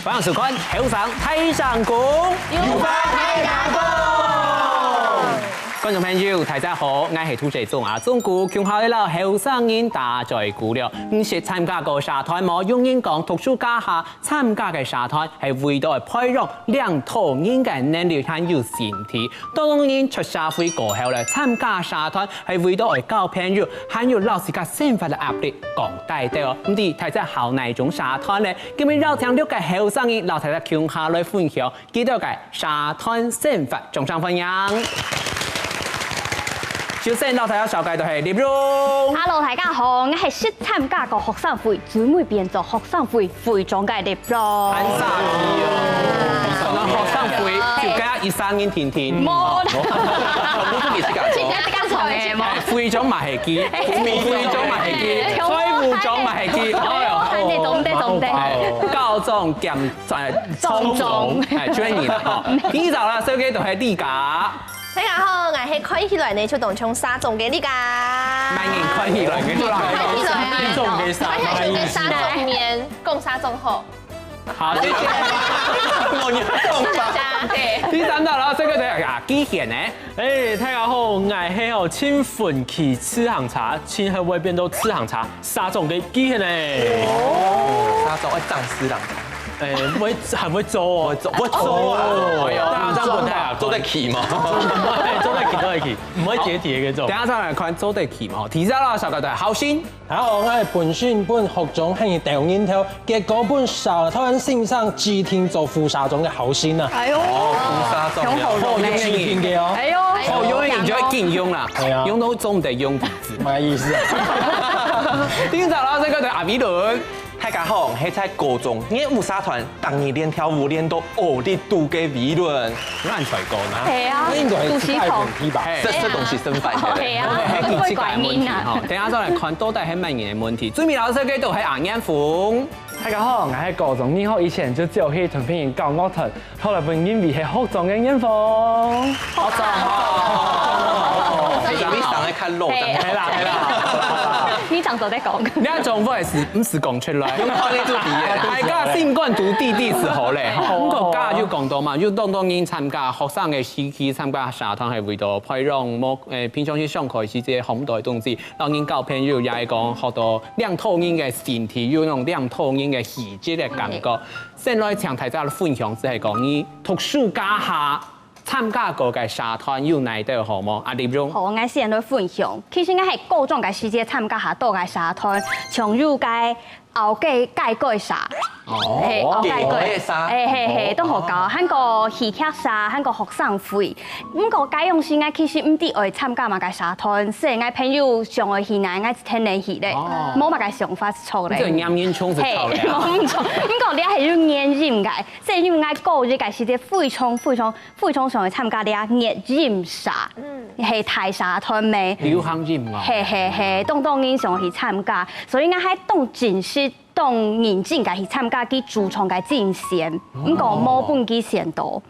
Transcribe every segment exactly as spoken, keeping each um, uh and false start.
歡迎收看《後生大聲公》，有話大聲講。觀眾朋友，大家好，𠊎係主持人阿忠哥，共下來摎後生人打嘴鼓了。毋識參加過社團無？有人講讀書該下參加个社團係為著愛培養領導人个能力還有心態。當然出社會過後咧，參加社團係為著愛交朋友，還有摎自家生活个壓力降低兜哦。毋知大家好哪一種社團咧？今日邀請六个後生人摎大家共下來分享佢兜个社團生活，掌聲歡迎。首先摎大家紹介就係立榮。Hello，大家好，𠊎係識參加過學生會，最尾變做學生會會長个立榮。恁煞氣哦！學生會就該一儕人定定。無啦。全部都係自家做。自家做个嘛。會長嘛係佢，副會長嘛係佢，財務長嘛係佢。哎喲，恁呢做毋得，做毋得。校長兼 總總，哎，就係你啦吼。第一隻啦，紹介就係麗佳。大家好，𠊎係看起來呢就當像社長个麗佳。麼人看起來个？看起來啊，你總个啥？看起來像个社長面，講社長好。好，謝謝。我你講吧。對。第三隻啦，紹介就係啊，紀賢呢。哎，大家好，𠊎係哦，盡歡騎自行車，盡後尾變到自行車 社長个紀賢呢。哦，社長愛掌事啦。哎，會，還會做哦。會做，會做啊。哦，哎喲，大家這樣問題啊，做得起嗎？哎，做得起，做得起，毋會解體个做。等下再來看做得起嗎？第一隻啦，紹介就係好心。好，𠊎本身分學長喊佢鬥人頭，結果分社團先生指定做副社長个好心啊。哎喲，哦，副社長，強好用呢。好，有指定个哦。哎喲，好，用个人就會緊用啦，哎呀，用到總得用。 麼意思啊？第一隻啦，紹介就係阿美倫。大家好，𠊎在高中熱舞社團，逐日練跳舞練到屙痢肚个美倫。恁衰過呢？係啊，應該係自家个問題吧？係。這，這東西生飯个。係啊，係，係自家个問題吼。等下再來看，到底係麼人个問題？最尾啦，紹介就係阿燕鳳。大家好，𠊎係高中二號以前就走去同別人搞樂團， 後來分認為係學長个燕鳳。學長好。係因為生得較老，係啦，係啦。你正做得講。你看中文係毋使講出來，用看你就知个。大家心肝肚底底係好咧。毋過剛剛就講到嘛，有當多人參加學生个時期，參加社團係為著培養，無，誒，平常時上課時節學毋到个東西，摎人交朋友，也係講學到領導人个心態，有那種領導人个氣質个感覺。 先來請大家分享，就係講你讀書該下參加過个社團有哪兜好無？阿立榮。好，𠊎先來分享。其實𠊎係高中个時節參加較多个社團，像有个後街街歌社，哦，係，後街歌，後街社。係係係，當好搞。還過戲劇社，還過學生會。毋過該央時𠊎其實毋知愛參加麼个社團，所以𠊎朋友想愛去哪，𠊎就跈等去咧，哦，無麼个想法就著咧。這个年齡層係著咧啊。係，無錯。毋過這係有原因个。 所以因為𠊎高一个時節非常非常非常想愛參加這熱音社，係大社團咩？流行音樂。係係係，當多人想去參加，所以𠊎還當真實、當認真个去參加佢駐場个甄選，毋過無分佢選到。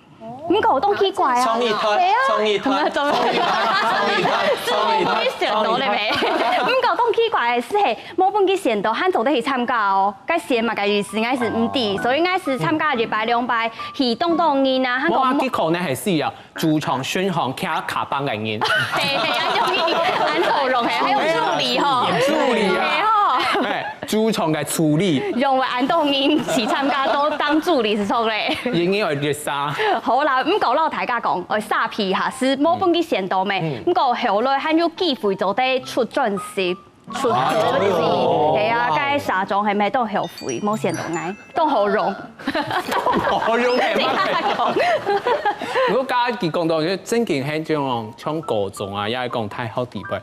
毋過當奇怪啊，創意團，係啊，創意團，創意團，創意團，創意團，創意團。無分佢選到咧咩？毋過當奇怪个係，係無分佢選到，還做得去參加哦。 該選麼个意思，𠊎係毋知，所以𠊎係參加一擺兩擺，去當當人啊，還講無啊，佢可能係需要駐場巡航，騎卡邦个人。係係，恁樣，恁好用係，還有助理吼。助理啊。係吼。哎，駐場个助理。用了恁多人去參加都當助理係著咧。因為愛熱沙。好啦，毋過摎大家講，愛沙皮哈，係無分佢選到咩？毋過後來還有機會做得出專輯。 出專輯，係啊，該社長係毋係當後悔，無選到𠊎，當好用。好用係嘛？毋過剛剛佢講到，就正經係這種像高中啊，也係講大學底背，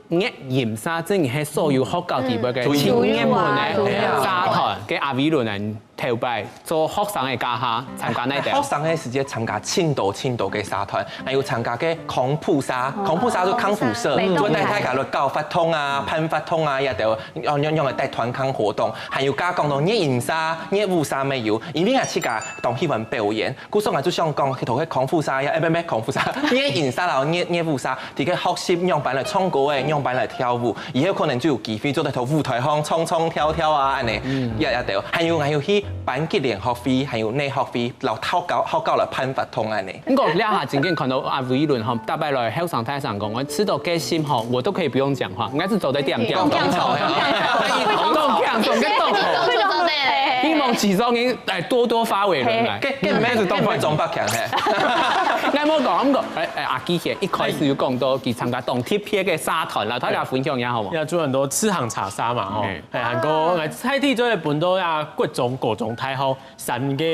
熱音社正經係所有學校底背个最熱門个社團，該阿偉倫啊，頭擺做學生个該下參加哪兜？學生个時節參加盡多盡多个社團， 還有參加个康復社，康復社就康復社，就帶大家來搞活動啊、辦活動啊，也都哦，用用來帶團康活動，還有剛剛講到熱音社、熱舞社乜有，因為𠊎自家當喜歡表演，故所𠊎就想講，去同个康復社呀，哎，不不，康復社，熱音社摎熱熱舞社，佢个學習仰般來唱歌誒，仰般來跳舞，以後可能就有機會做得同舞台上唱唱跳跳啊，恁呢，也也兜，還有還有去班級聯歡會，還有內學會，摎學校學校來辦活動恁呢。毋過這下正經看到阿偉倫吼，逐擺來後生大聲講，𠊎試著該心吼，我都可以不用講話，應該係做得恬恬。講講講講講講講講講講。希望其中人來多多發偉倫來。該該毋係該毋係鍾百強嘿。𠊎無講，毋過，哎哎，阿基姐一開始有講到佢參加當特別个社團啦，大家分享一下好無？也做很多自行車社嘛吼，哎，還過𠊎在地就會分到啊國中、高中、大學三個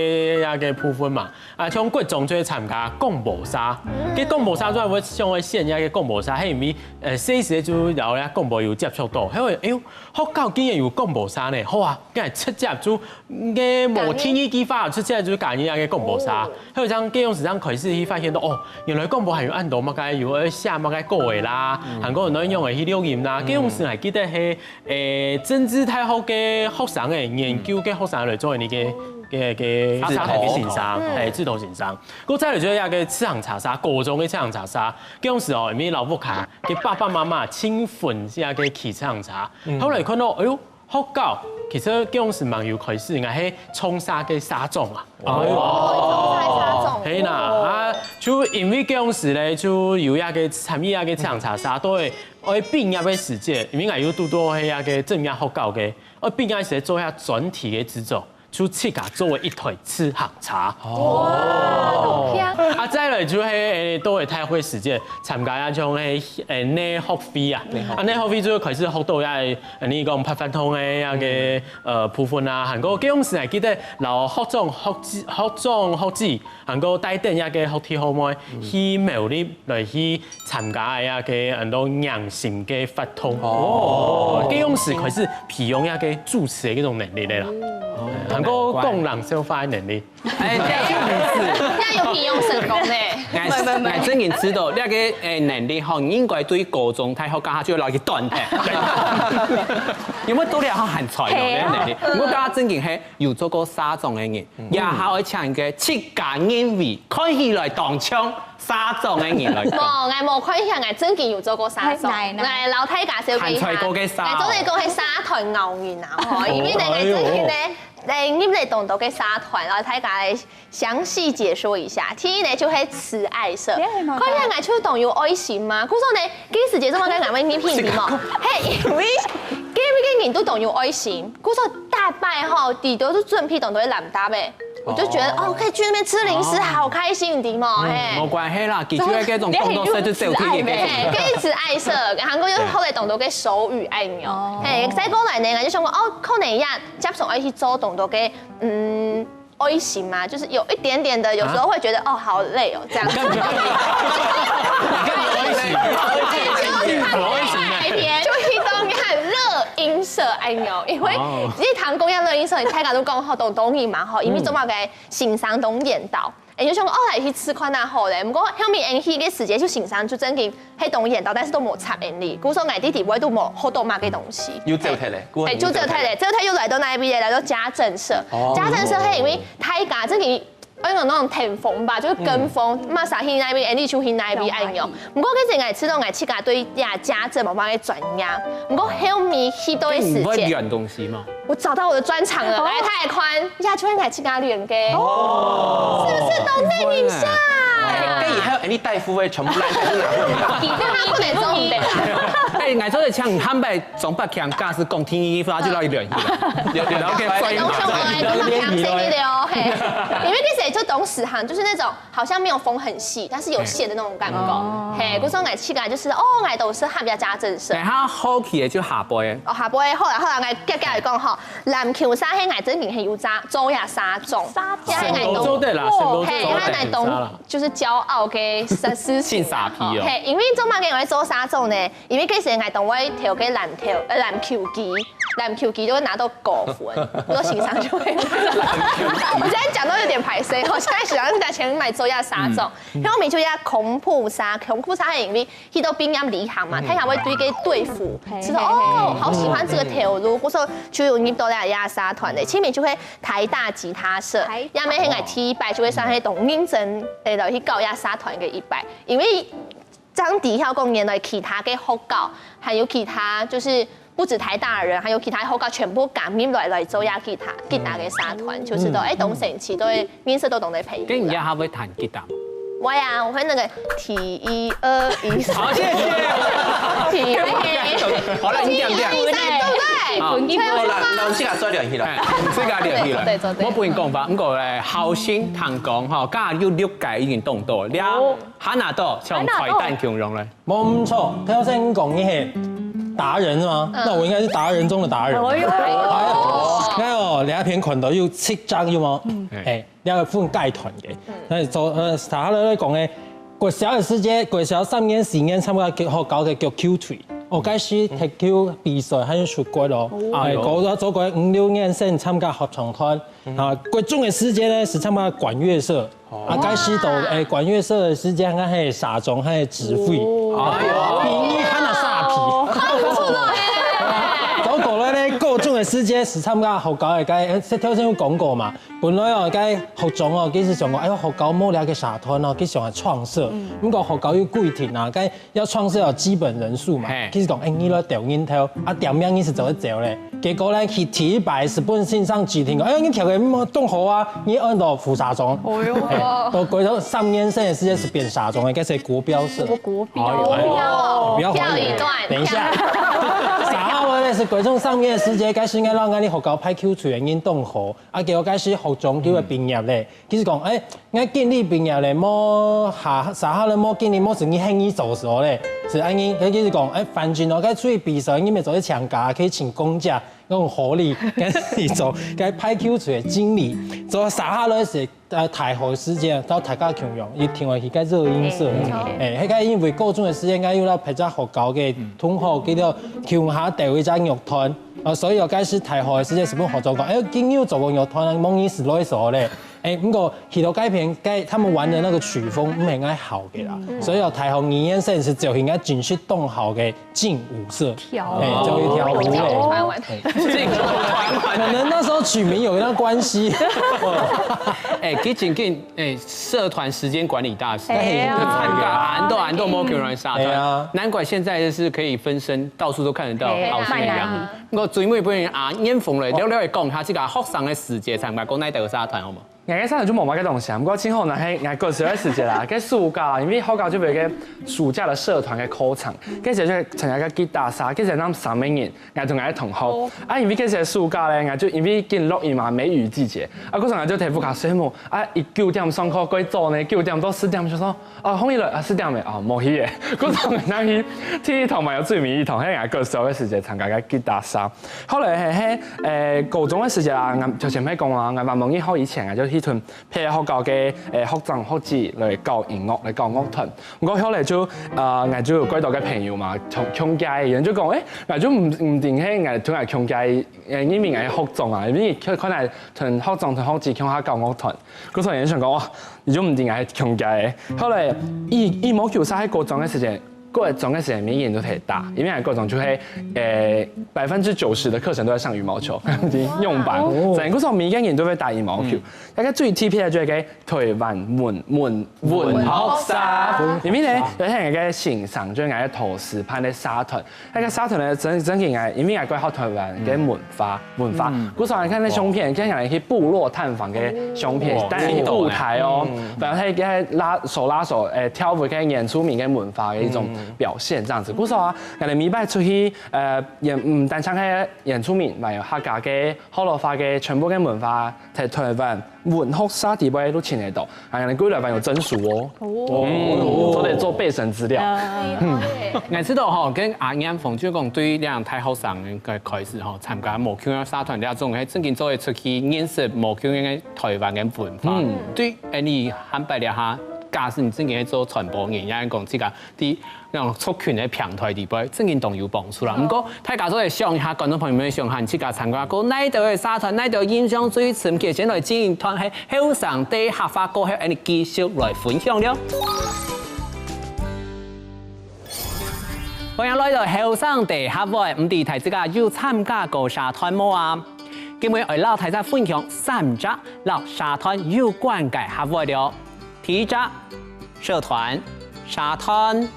那個部分嘛。啊，像國中就會參加廣播社，該廣播社就會想要選那個廣播社，係因為呃，細時就摎那廣播有接觸到，還有哎喲，學校竟然有廣播社呢，好啊，該直接就該無第二句話，直接就加入那個廣播社，還有像該種時間開始去發現到哦，原來廣播還有恁多麼个，有愛寫麼个歌仔啦，還過有恁樣个去錄音啦，該種時還記得係 誒，政治大學个學生誒，研究个學生來做你个个个社團个先生，誒，指導先生。過再來就係該自行車社，高中个自行車社，該種時候，因為老屋下个爸爸媽媽親分係該騎自行車，後來看到，哎喲，學校其實該種時蠻有開始，應該係衝沙个社長啊。 哦，係啦，啊，就因為該種時咧，就有一個參與一個自行車社，對，愛畢業个時節，因為𠊎有讀到係一個正業學校个，愛畢業時節做一下專題个製作，就自家做一台自行車。哇，好強！啊，再來就係誒，都會大會時節參加啊，像係誒內學會啊，啊內學會就開始學到一個，你講辦活動个一個呃部分啊，還過該種時還記得摎學長、學姊、學長、學姊。 還過帶等一個學弟學妹去苗栗來去參加一個很多迎新个活動。哦，該種時開始培養一個主持个這種能力个啦。還過講冷笑話个能力。哎，這樣子。這樣有培養成功呢。哎，哎，正經知道，這個哎能力吼，應該對高中、大學剛好就要去鍛鍊。有沒有多了很才能力？我剛剛正經係有做過社長个人， 也還愛請一個自家認為看起來當像社長个人來講。無，𠊎無看起來，𠊎正經有做過社長。來，來，摎大家紹介一下。還在過个社。𠊎做得講係社團敖人啊，吼，因為呢，𠊎正經呢，來入來當多个社團，摎大家來詳細解說一下。第一呢，就係慈愛社。看起來𠊎就當有愛心嘛，故所呢， 該時節做麼个𠊎會入去，你知無？嘿，因為該位个人都當有愛心，故所逐擺吼，佢兜都準備當多个零嗒仔，我就覺得哦，可以去那邊吃零食，好開心，你知無？嘿，無關係啦，其實該種工作室就走去該邊。嘿，該慈愛社，然後又後來當多个手語愛用，嘿，再過來呢，就想講哦，可能也接觸愛去做當多个，嗯， 愛心嘛，就是有一點點的，有時候會覺得哦，好累哦，這樣子。你看你有愛心，你看你有愛心，你看你有愛心。就去到你看熱音社，哎喲，因為你聽講要熱音社，大家都講吼，當當然嘛吼，因為做麼个先生當緣投，哎，就想哦，來去試看啊好咧。毋過後面延續个時間，就先生就正經 係當緣投，但是都無插𠊎哩。故所𠊎弟弟會都無學到麼个東西。又走忒咧，哎，就走忒咧，走忒又來到哪位咧？來到家政社。哦。家政社係因為大家正經，哎喲，該種跟風吧，就是跟風，麼儕去哪位，𠊎哩就去哪位恁樣。毋過其實𠊎知道𠊎自家對這家政無麼个專業，毋過後面去到个時間，你會亂東西嗎？ 我找到我的專長了，來，大家看，這就係𠊎自家練个，哦，是不是都練一下？哎，該以後你帶付費全部來，全部拿過來。佢不能做毋得啦。哎，𠊎做得請坦白，鍾百強假使講天氣話就來練習了。有有，然後可以翻譯。攏上來，攏上來，生意的哦，嘿。因為其實就當時哈，就是那種 好像沒有縫很細，但是有線的那種感覺。嘿，故所𠊎自家就是哦，𠊎都係合約家政社。哎，佢好奇个就下背。哦，下背好啦好啦，𠊎遽遽來講吼，籃球衫係𠊎正經係有做做一下衫種，衫種。成功做得啦，成功做得。嘿，佢來當就是驕傲个事情。性傻逼哦。嘿，因為做麼个𠊎會做衫種呢？ 因為該時𠊎當會投个籃球，呃，籃球機，籃球機就會拿到高分，故所先生就會。我現在講到有點歹勢，我現在想要拿錢買做一下衫種，然後我們就要紅褲衫，紅褲衫係因為去到畢業旅行嘛，大家會對該隊服，知道哦，好喜歡這個頭路，故所就有入到這社團个，前面就係台大吉他社，也係𠊎第一擺就會上去當認真，誒，來去搞這社團个一擺，因為 正知曉講原來其他个學校，還有其他就是不止台大的人，還有其他學校全部感染來來做這吉他，吉他个社團，就是都哎當神奇，都會認識到當多朋友啦。跟人家還會彈吉他嗎？我呀，我會那個提一二一三，好，謝謝。提一好了，你點點。二一三，對不對？好你看好啦，老師啊，做點起來。哎，這個練起來。對，做對，做對。我不跟你講吧，不過咧，好心聽講吼，今日有六個已經動到了，還拿到像彩蛋共樣咧。沒錯，頭先講你係達人是嗎？那我應該是達人中的達人。哎呦哎呦，你那片款都有七張有嗎？哎，你要分階段的。那做呃，啥了講呢？國小的時節，國小三年、四年參加學校的足球隊，我開始踢球比賽還有出國咯。哎，哎呦高中做過五六年先參加合唱團，啊，國中的時間呢是參加管樂社。啊，開始到誒管樂社的時間，還係社長，還係指揮，哎呦比你還要沙皮。走過來呢，高中的時間是參加學校的，該誒頭先有講過嘛。本來哦，該學長哦，其實想講，哎喲，學校無了个社團哦，佢想要創社。不過學校有規定啊，該要創社有基本人數嘛嘿。其實講，哎，你來調人頭，啊，點名你是走一走咧。結果呢，去第一擺是分先生指定講，哎，你跳个當好啊，你按到副社長。哦哟，哎，到國中三年生的時間是變社長的，該是國標社。我國標哎呦不要懷疑跳一段等一下，啥好呢？是國中三年的時間，該是應該讓俺的學校排球隊的人當好，啊，結果該是學長就會畢業咧。其實講，哎，俺經理畢業咧，無下啥好咧，無經理，無事你喊你做事咧，是恁樣。其實講，哎，反正哦，該出去比賽，你咪做得請假，可以請公假，那種福利，該你做，該排球隊的經理，做啥好咧是。呃，大學時間到大家共樣，一定會去該熱音社，嗯哎，迄个因為高中的時間，該有到別隻學校个同學，佢就共下調一隻樂團，啊，所以我開始大學的時間，係分學長講，哎，今有做過樂團，望你係來做咧。哎，不過去到該片，該他們玩的那個曲風，毋係恁好个啦，所以我大學二年生是就應該正式當好个劲舞社，跳舞哎，就一條舞跳舞嘞。團玩。可能那時候取名有跟他關係。哎，佢真緊，哎，社團時間管理大師，哎呀參加恁多恁多無共樣的社團，哎呀難怪現在就是可以分身，到處都看得到哎呀好聲音啊。我最尾分啊，燕鳳來聊聊講下自家學生的時節，參加過哪一個社團好無？ 𠊎个生活就無麼个東西啊，毋過盡好呢係𠊎國小个時節啦，該暑假啦，因為學校就有一個暑假的社團个課程，該時就參加个吉他社，該時咱三個人，𠊎同𠊎个同學，啊，因為該時暑假咧，𠊎就因為緊落雨嘛，梅雨季節，啊，故所𠊎就在屋下睡目，啊，一九點上課，過早呢，九點到十點就說，哦，紅衣了，啊，十點了，哦，無去耶，故所𠊎去第一堂嘛有最尾一堂，係𠊎國小个時節參加个吉他社。 後來係係，誒，高中个時節啦，𠊎頭先係講啦，𠊎還無入學以前，𠊎就去同別个學校个誒學長學姐來搞音樂，來搞樂團。毋過後來就，呃，𠊎就有幾多个朋友嘛，同共屆个人就講，誒，𠊎就毋毋定係𠊎同𠊎共屆，誒，因為𠊎係學長啊，因為可可能同學長同學姐共下搞樂團，故所人想講，哇，你就毋定𠊎係共屆个。後來一一毛九三係高中个時節。 國中个時節，每年都在打，因為國中就係，誒，百分之九十的課程都在上羽毛球，用板，整個上每個人都會打羽毛球。大概最特別个就係个台灣文文文學社，因為呢，有係个先生，就係个陶瓷盤个社團，那個社團呢，真真个，因為𠊎个學台灣个文化文化，故所你看那相片，看起來去部落探訪个相片，當然有舞台哦，然後還有拉手拉手，誒，跳舞个原住民个文化个一種表現，這樣子。故所啊， 𠊎等每擺出去，呃，也毋單淨係原住民，還有客家个、學老話个，全部个文化，在台灣文學社底背都尋得到。啊，𠊎等歸來還有證書哦，哦，做得做備審資料。𠊎知道吼，跟阿燕鳳就講對兩大學生个開始吼，參加無共樣社團了，總係正經做得出去認識無共樣个台灣个文化。對，誒，你坦白了哈，假使你正經係做傳播人，也講自家 在那種族群个平台底背，正經當有幫助啦。毋過，大家做得想一下，觀眾朋友們想下，自家參加過哪一條个社團，哪一條印象最深刻，先來進行一段係後生个客話過後，𠊎等繼續來分享了。歡迎來到後生个客話，毋知大自家有參加過社團無啊？今日愛摎大家分享三隻摎社團有關个客話了。第一隻， 社團，社團，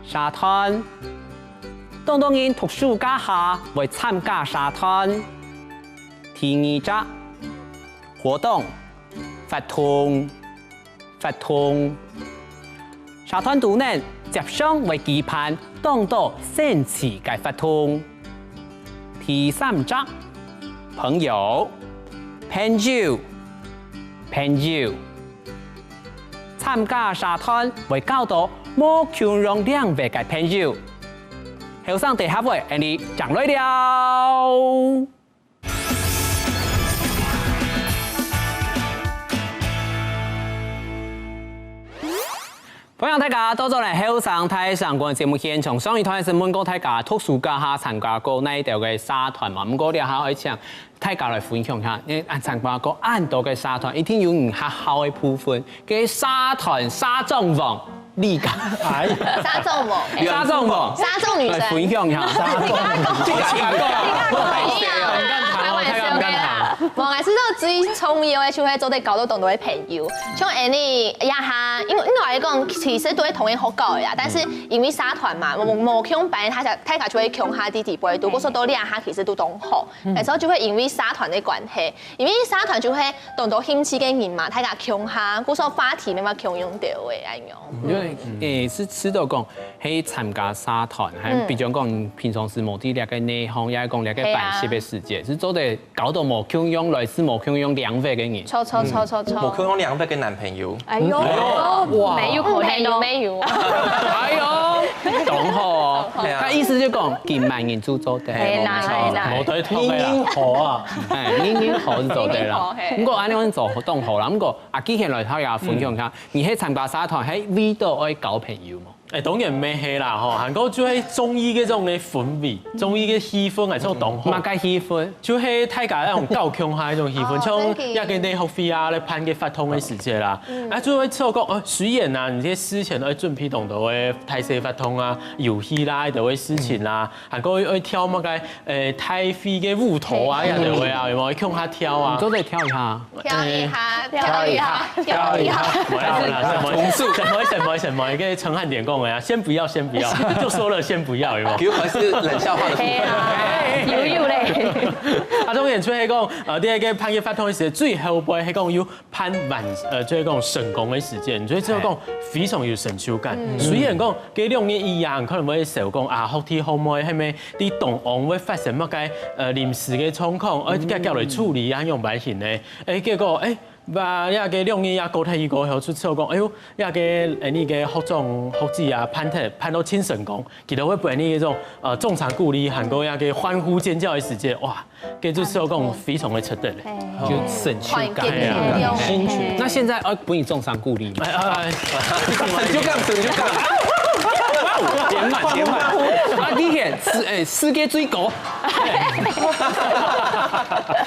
社團。當多人讀暑假下會參加社團。第二隻，活動，活動，活動。社團肚呢，輒常會舉辦當多生趣个活動。第三隻，朋友，朋友，朋友。參加社團會交到無共樣領域个朋友。後生大協會，𠊎等正來尞。 歡迎大家倒轉來後生大聲公个節目現場。上一段係問過大家，讀暑假下參加過哪一兜个社團嘛？毋過這下愛請大家來分享一下，因為參加過恁多个社團，一定有你較好个部分。該社團社長王，你講。哎，社長王，社長王，社長女神。來分享一下。社長，你講，你講，你講，開玩笑个啦。無，𠊎係最重要个，就係做得交到當多个朋友。 像𠊎等這下，因為，因為來講，其實都係同一學校个啦，但是因為社團嘛，無，無，無共班，大家，大家就會共下在底背讀，故所到這下其實都當好，有時候就會因為社團个關係，因為社團就會當多興趣个人嘛，大家共下，故所話題慢慢共樣到个，恁樣。因為，誒，係，係講，係參加社團，還比較講平常時無在這个內行，也係講這个班級个時節，係做得 交到無共樣，來自無共樣領域个人。著，著，著，著，著。無共樣領域个男朋友。哎喲，哎喲，哇，沒有可能哦。沒有，沒有。哎喲，當好哦。對啊。佢意思就講，今晚人就做得。係啦，係啦。無對頭个啦。人人好啊。哎，人人好就做得啦。人人好，係。毋過恁樣做當好啦。毋過啊，既然來，大家分享一下，你係參加社團，係為著愛交朋友無？ 誒，當然毋係啦吼，還過就係中意該種个氛圍，中意个氣氛，還係當好。麼个氣氛？就係大家該種交共下該種氣氛，哦，像這個內學會啊，來辦个活動个時節啦。啊，就會知講，哦，雖然啊，你這事前愛準備當多个大細活動啊、遊戲啦，該兜个事情啦，還過愛跳麼个，誒，大會个舞蹈啊，該兜个啊，有無？共下跳啊。做得跳一下。 跳一下，跳一下，跳一下。無啦，無啦，什麼，什麼，什麼，什麼，跟陳漢典講个啊，先不要，先不要，就說了先不要，有沒有？結果還是冷笑話的部分。係啊，有，有咧。啊，當然，就係講，呃，第二个辦个活動个時節，最後尾係講有辦完，呃，就係講成功个時節，所以就係講非常有成就感。雖然講，這兩日以後可能會想講啊，學弟學妹，係毋係在當中會發生麼个，呃，臨時个狀況，呃，該，該來處理啊，仰般形呢？ 誒，結果，誒，啊，這个兩日啊，過忒去過後，就知講，哎喲，這个，誒，你个學長、學姐啊，辦忒，辦到盡成功，佢兜會分你一種，呃，掌聲鼓勵，還過這个歡呼尖叫个時節，哇，這就係講非常个值得咧。就成就感。那現在，呃，分你掌聲鼓勵嗎？哎，哎，哎，成就感，成就感。點滿，點滿。啊，你看，世，誒，世界最高。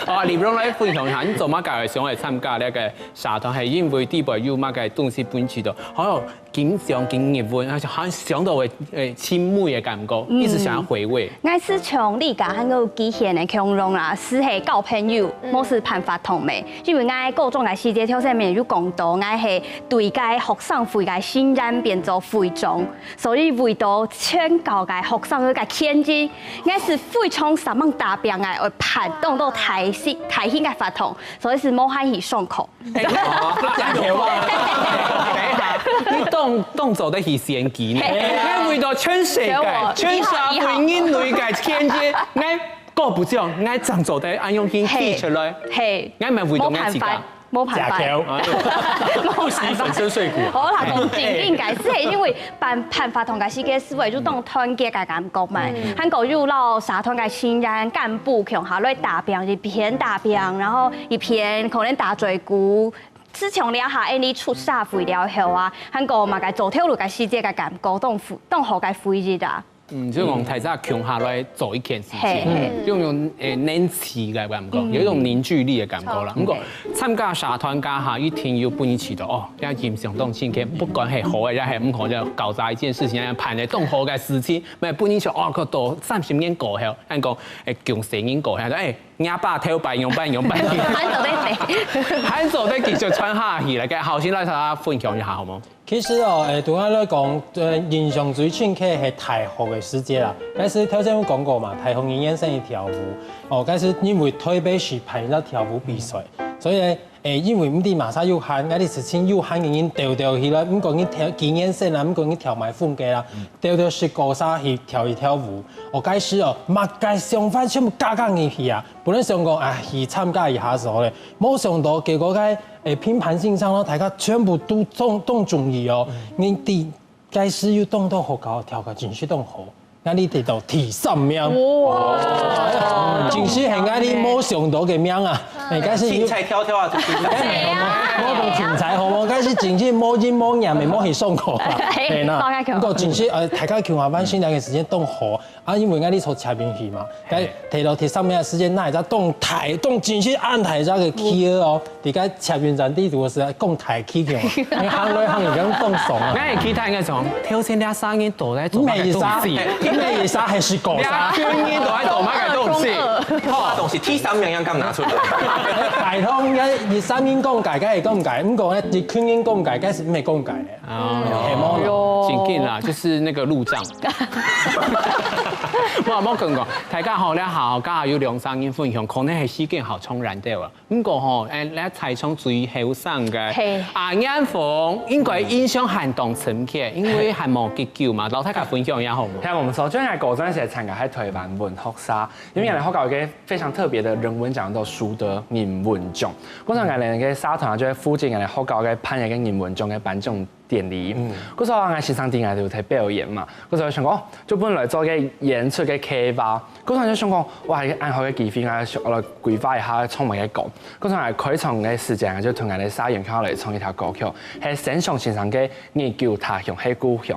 啊，你不用來分享一下，你做麼个想愛參加這个 社團係因為底背有麼个東西分你知道，好像緊想緊入門，還想到會，誒，親密个感覺，一直想要回味。𠊎係像你个還有機會个共樣啦，係係交朋友，無係辦活動个。因為𠊎高中个時節，頭先面有講到，𠊎係對該學生會个成員變做會長，所以為到全校个學生个權益，𠊎係非常煞猛打拚个，愛辦當多大型大型个活動，所以係無閒去上課。 等一下，你當，當做得去選舉呢？你為到全世界、全社會人類个權益，𠊎過不將，𠊎正做得恁樣去提出來。係，係。𠊎毋係為到𠊎自家。無辦法，無辦法。假條。不惜粉身碎骨。好啦，講正經个，係因為辦，辦活動个時節，思維就當團結个感覺嘛。還過有摎社團个成員、幹部共下來打拚，一片打拚，然後 一片可能打嘴鼓，自從了下，恁呢出社會了後啊，還過麼个做頭路个時節个感覺，當富，當好个回憶啊。嗯，就講大家共下來做一件事情，係，係。就有，誒，能氣个感覺，有一種凝聚力的感覺啦。毋過參加社團該下，一定有分你知道哦，這印象當深刻，不管係好个，也係毋好，就搞砸一件事情，辦个當好个事情，乜分你想哦，佢到三十年過後，恁講，誒，共四年過後，誒，若爸頭擺仰般仰般，還做得得。還做得繼續傳下去，來，該後生來同大家分享一下，好無？其實哦，誒，對𠊎來講，呃，印象最深刻係大學个時節啦。但是頭先有講過嘛，大學二年生个跳舞，哦，但是因為台北市辦一個跳舞比賽，所以呢，誒，因為毋知麼儕有閒，𠊎兜係盡有閒个人兜兜起來，毋管你跳幾年生啦，毋管你跳麼个風格啦，兜兜食果沙去跳一跳舞。哦，該時哦，麼个想法全部加加入去啊！本來想講，啊，去參加一下就好咧，無想到結果該，誒，評判先生咯，大家全部都當當中意哦。你知 該時有當多學校跳个真係當好，𠊎兜得到第三名。哇！真係係𠊎兜無想到个名啊！誒，該時有凊彩跳跳啊，就凊彩。無講凊彩好無？該時真係無日無夜，無去上課啊。係啦，大家共毋過真係，呃，大家共下班，新年个時間當好啊，因為𠊎兜坐捷運去嘛，該提到第三名个時間，那一隻當大，當真係恁大隻个企鵝哦。 在該捷運站底肚个時，講大氣个，你行來行去，恁當爽啊！𠊎个期待應該從頭前這三人都在做麼个東西？你每一儕，你每一儕還係講啥？兩群人都在做麼个東西？好，東西第三名樣敢拿出來？拜託，應該你三人講解，該會講解，毋過呢，一群人講解，該係毋會講解个。哦，係無？正經啦，就是那個路障。無，無講講，大家好，你好，剛好有兩三人分享，可能係時間好衝然掉啊。 毋過吼，誒，你在場最後生个，係。阿燕鳳，應該印象還當深刻，因為還無幾久嘛，摎大家分享一下好無？係，無錯，就係𠊎高中時參加係台灣文學社，因為𠊎兜學校有一個非常特別的人文獎，叫樹德人文獎。故所𠊎兜个社團就會負責𠊎兜學校个辦一個人文獎个頒獎典禮。嗯。故所𠊎先生知𠊎兜有在表演嘛，故所想講，哦，就分𠊎來做個演出个企劃。 故所就想講，哇，一個恁好个機會啊，想來規劃一下唱麼个歌。故所𠊎開場个時間啊，就同𠊎个社員共下來唱一條歌曲，係先生先生个《日久他鄉係故鄉》，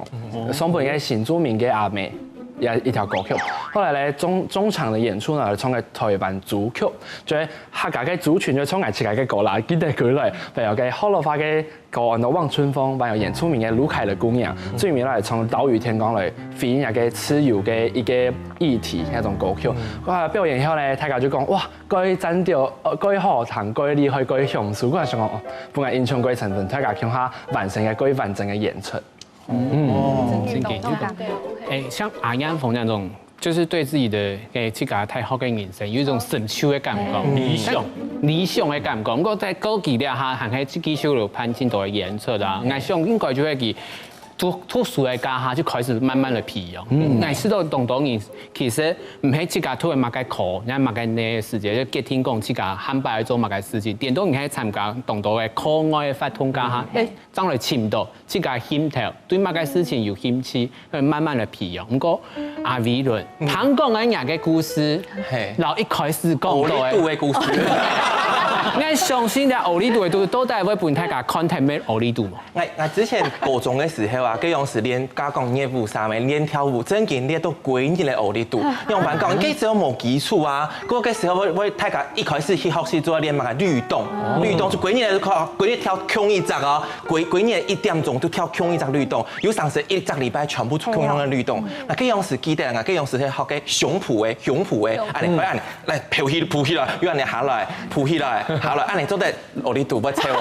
送分一個新住民个阿妹，也一條歌曲。後來咧，中中場个演出呢，唱个台灣族曲，就係客家个族群就唱𠊎自家个歌啦，記得佢來，還有个學老話个 歌安到《望春風》，還有原住民个《魯凱的姑娘》，最尾來唱《島嶼天光》來回應一個自由个一個議題，該種歌曲。哇，表演以後呢，大家就講，哇，蓋讚到，呃，蓋好聽，蓋厲害，蓋享受。𠊎想講，哦，本來印象蓋深刻，大家共下完成个蓋完整个演出。嗯，真个，真个。誒，像阿燕鳳那種 就是對自家个，誒，自家大學个人生有一種成就个感覺，理想，理想个感覺。毋過在過去這下，還係繼續有辦盡多个演出啊。𠊎想應該就會去讀讀書个該下就開始慢慢个培養。𠊎知道當多人其實毋係自家讀个麼个科，也麼个个時節，就決定講自家下擺愛做麼个事情。顛倒你係參加當多个課外个活動該下，誒，正來尋到自家興頭，對麼个事情有興趣， 會慢慢來培養。毋過阿偉倫，聽講个若个故事，係，摎一開始講到个，烏里肚个故事。𠊎相信這烏里肚个故事，到底會分大家看透咩烏里肚無？𠊎𠊎之前高中个時候啊，該樣時練加講熱舞衫个，練跳舞，正經練到歸日个烏里肚。仰般講，該時候無基礎啊，過該時候會會大家一開始去學習做練麼个律動，律動就歸日个課，歸日跳共一隻哦。 歸歸日一點鐘就跳共一隻律動，有當時一隻禮拜全部共樣个律動。該樣時記得啊，該樣時係學个胸脯个，胸脯个，恁樣，恁樣，來，浮起，浮起來，又恁樣下來，浮起來，下來，恁樣做得，哦，你肚不臭哦。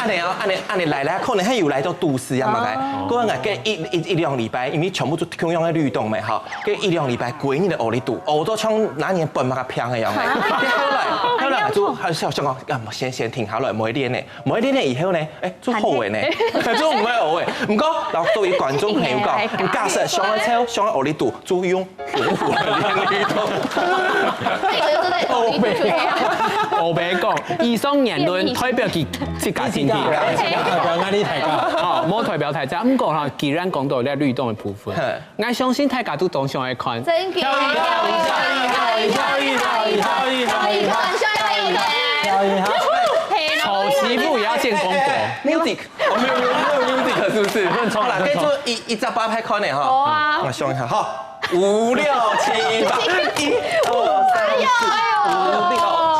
恁樣哦，恁樣恁樣來來，可能還有來到都市啊嘛該。過後該一一一兩禮拜，因為全部就共樣个律動嘛，吼，該一兩禮拜歸日个哦，你肚，哦，都像拿你本嘛个平个樣个。後來後來就還想想講，啊，先先停下來，莫練呢。 莫練了以後呢，誒，就好个呢，就毋會學个。毋過，摎各位觀眾朋友講，假設想愛臭，想愛烏里肚，就用胸脯來練哩肚。烏白講，以上言論代表佢自家心情。代表𠊎哩大家。哦，無代表大家。毋過哈，既然講到這律動个部分， 𠊎相信大家都當想愛看。真个。好欺負也要見功過。Music，哦，沒有沒有沒有 music 是不是？好啦，該就一一隻八拍看个哈。好啊。𠊎想一下哈，五六七八，一二三四五六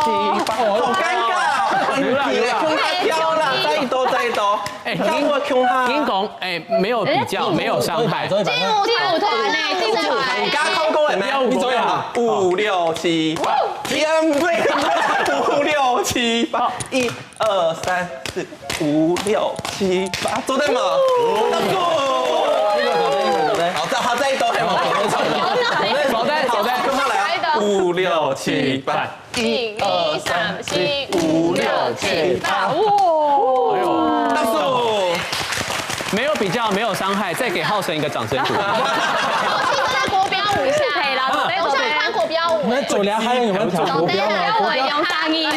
七八，好尷尬哦。你來跳啦，再一多再一多。 哎，跳舞共下。人講，哎，沒有比較，沒有傷害。精舞團呢，精舞團。你剛剛看過了沒？你做一下。五六七八。一二三四五六七八，一二三四五六七八，做得吗？好，再好再一刀，还有吗？好的，好的，好的，好的，来啊！五六七八，一二三四五六七八，哇！大叔，没有比较，没有伤害，再给浩辰一个掌声鼓励。我想看国标舞一下。可以了，我想看国标舞。那走两还有没有跳国标呢？国标舞有上音。